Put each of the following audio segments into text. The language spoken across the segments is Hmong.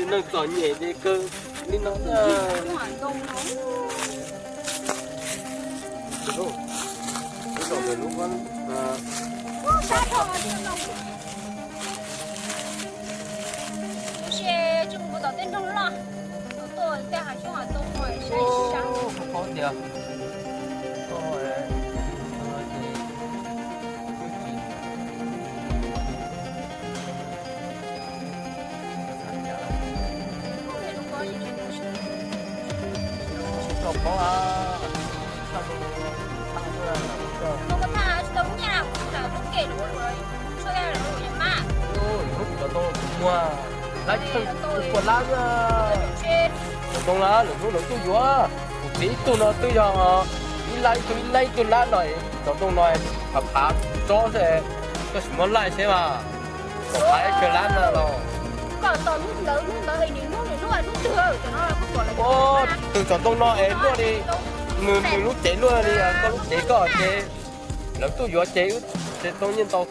Neeg txom nyem ces kawg li no na. Tab sis tsis mus tom tej nroog loj, tuaj tej hav xyoob hav ntoo saib saib. Paub tias koj Cov ntoo lawm hnub lawv tuaj yuav, kuv txiv ib tug no twb yog ib lab ib tug ib lab ib tug lab no, cov ntoo no phav phav tsob xwb, koj sim muab laij seb mas, phav ib tug lab no los. Tus cov ntoo no es luaj li, nws nws lub cev luaj li koj lub cev koj ces, lawv tuaj yuav ces wb ces tau nyiaj ntau.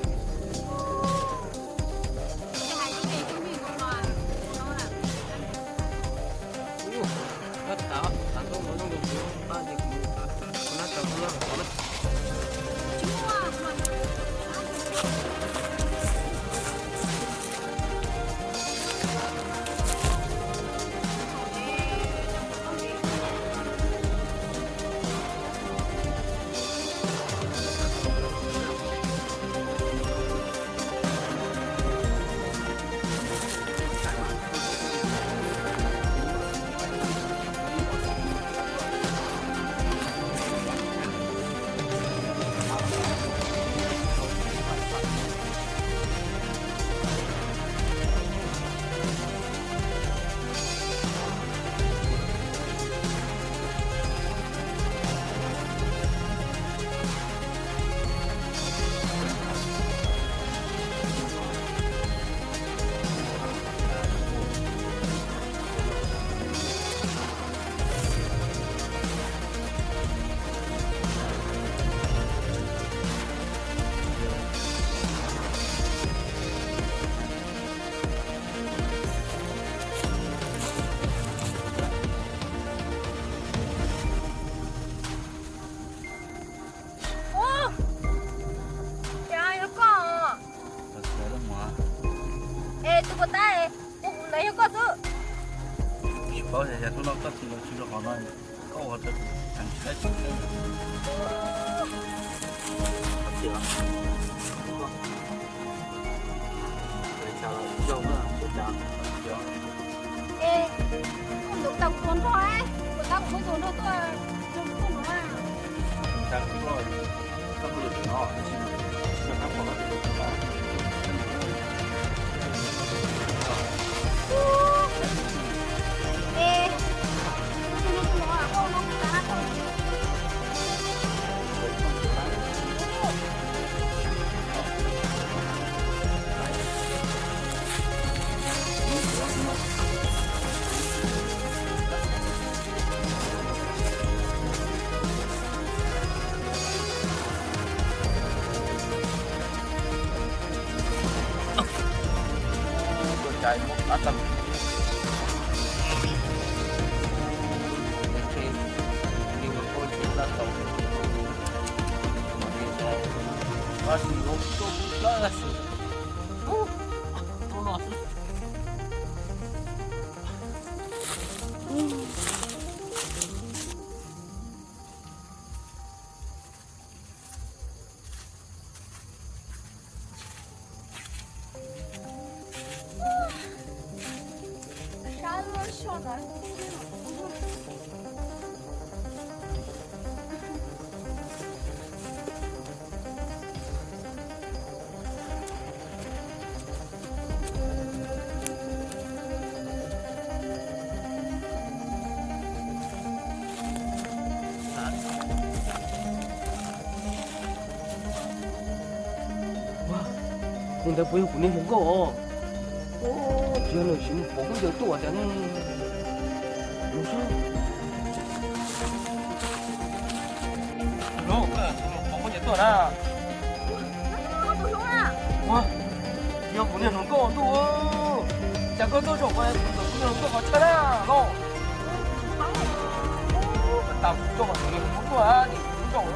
Ua, cas yog koj? Es tus puas tab, ua kuv ntawd yog koj xwb. Tsis paub, yog tus no koj tus no tsis rau qhov no, koj ua rau heev tsis dab tsi. Es koj ntawd tau kuv tus nrog, kuv tab kuv muab tus nrog tuaj, tus nrog tuaj no. Ua, tus ntawd puas yog kuv niag hluas nkauj os? Tsis yog, nws sim mus pom khaub ncaws tuaj tiag ne. Mus saib. Hluas, pom khaub ncaws tuaj na. Ua, tsis yog kuv niag hluas nkauj tuaj. Cas koj tuaj zaum ua tus ntawd Tuaj qhov tshaj na los. Tam tuaj qhov tshaj tuaj nim tuaj.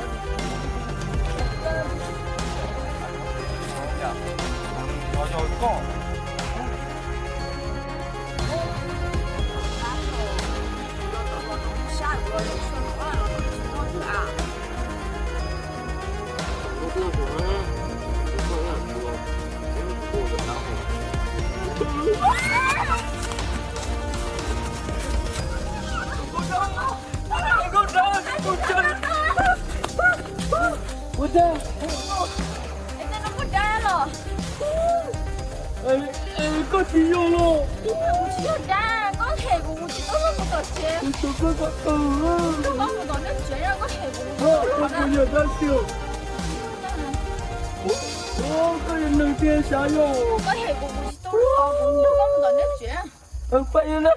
Yog koj. Ua ntag. Koj tsis yog los. Koj hem kuv, kuv tsis tau mus tom tsev. Koj mus tom nej tsev, koj hem kuv. Koj yog dab tsi? Koj yog neeg tiag sav yog? Koj hem kuv, kuv tsis tau los, kuv coj koj mus tom nej tsev. Pab na.